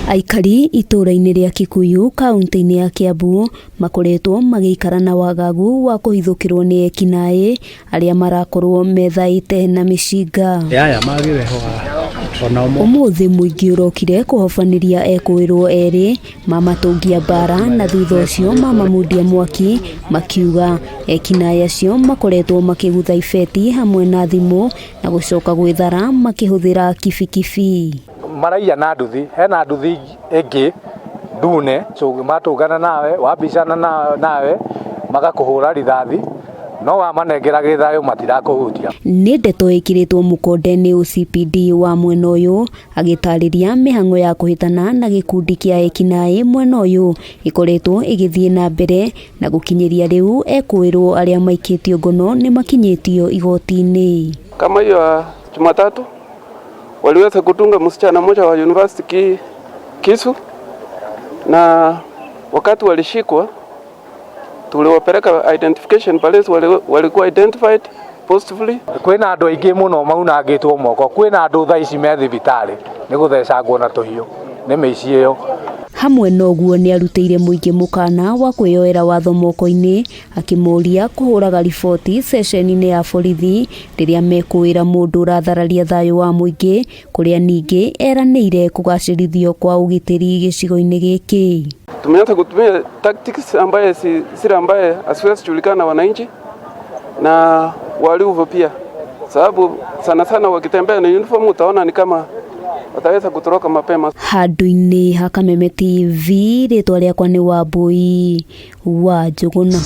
Aikari itũũra-inĩ rĩa Kikuyu kaunti-inĩ ya Kiambu makoretwo magĩikara na wagagu wa kũhithũkĩrwo nĩ ekinaĩ arĩa marakorwo methaĩte na mĩcinga. Aya magĩrehwo ona Ũmũthĩ mũingĩ ũrokire kũhobanĩria ekũĩrwo erĩ mamatũngia mbara na thutha ũcio mamamundia mwaki makiuga ekinaĩ acio makoretwo makĩgutha ibeti hamwe na thimũ na gũcoka gwĩthara makĩhũthĩra kibikibi. Maraiya na nduthi, hena nduthi ĩngĩ ndune, so matũngana nawe wambicana nawe magakũhũra rithathi, no wamanengera gĩthayũ matirakũhutia. Nĩ ndeto ĩkĩrĩtwo mũkonde nĩ OCPD wa mwena ũyũ agĩtarĩria mĩhang'o ya kũhĩtana na gĩkundi kĩa ekinaĩ mwena ũyũ ĩkoretwo ĩgĩthiĩ na mbere na gũkinyĩria rĩu ekũĩrwo arĩa maikĩtio ngono nĩ makinyĩtio igoti-inĩ. Kama hiyo ya Jumatatu waliweza kutunga msichana mmoja wa university kisu, na wakati walishikwa tuliwapeleka identification police, walikuwa identified positively. Kwĩna andũ aingĩ mũno maunangĩtwo moko, kwĩna andũ thaa ici me thibitarĩ nĩ gũthecangwo na tũhiũ nĩ mĩici ĩyo. Hamwe na ũguo nĩ arutĩire mũingĩ mũkana wa kwĩyoera watho moko-inĩ akĩmoria kũhũraga riboti ceceni-inĩ ya borithi rĩrĩa mekũĩra mũndũ ũrathararia thayũ wa mũingĩ kũrĩa ningĩ eranĩire kũgacĩrithio kwa ũgitĩri gĩcigo-inĩ gĩkĩ. Tumeanza kutumia tactics ambaye si zile ambaye haziwezi julikana na wananchi na waliuvo pia, sababu sana sana wakitembea na uniform utaona ni kama wataweza kutoroka mapema. Handũ-inĩ ha Kameme TV rĩtwa rĩakwa nĩ Wambui wa Njũgũna.